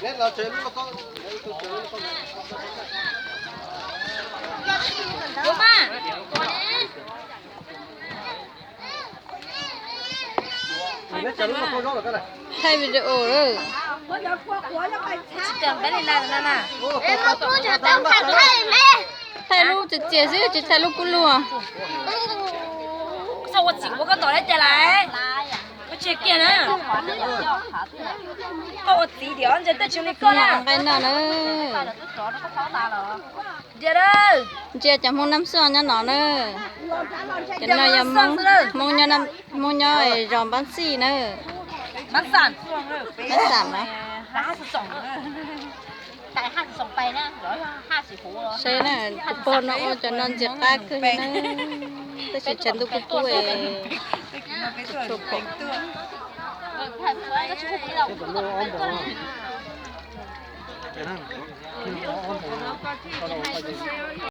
Thaij video lawm. Thaij lub txias txias xwb, tsis thaij lub kub lug. Txhob ua txiv ua koj tom dab tsi lawm. Koj tsis kiag na. Koj ua txiv diam ntsia tej tsis li koj na. Nqaij noj na. Ntsia, ntsia cov Hmoob Nab Xooj nyob no na. Cov no yog Hmoob, Hmoob nyob zos Npab Xij na. Npab Xam no. Saib na, tus pog no ua cov no ntxim qab kawg li na. Tab sis tshav ntuj kub kub es tsis tshua pom.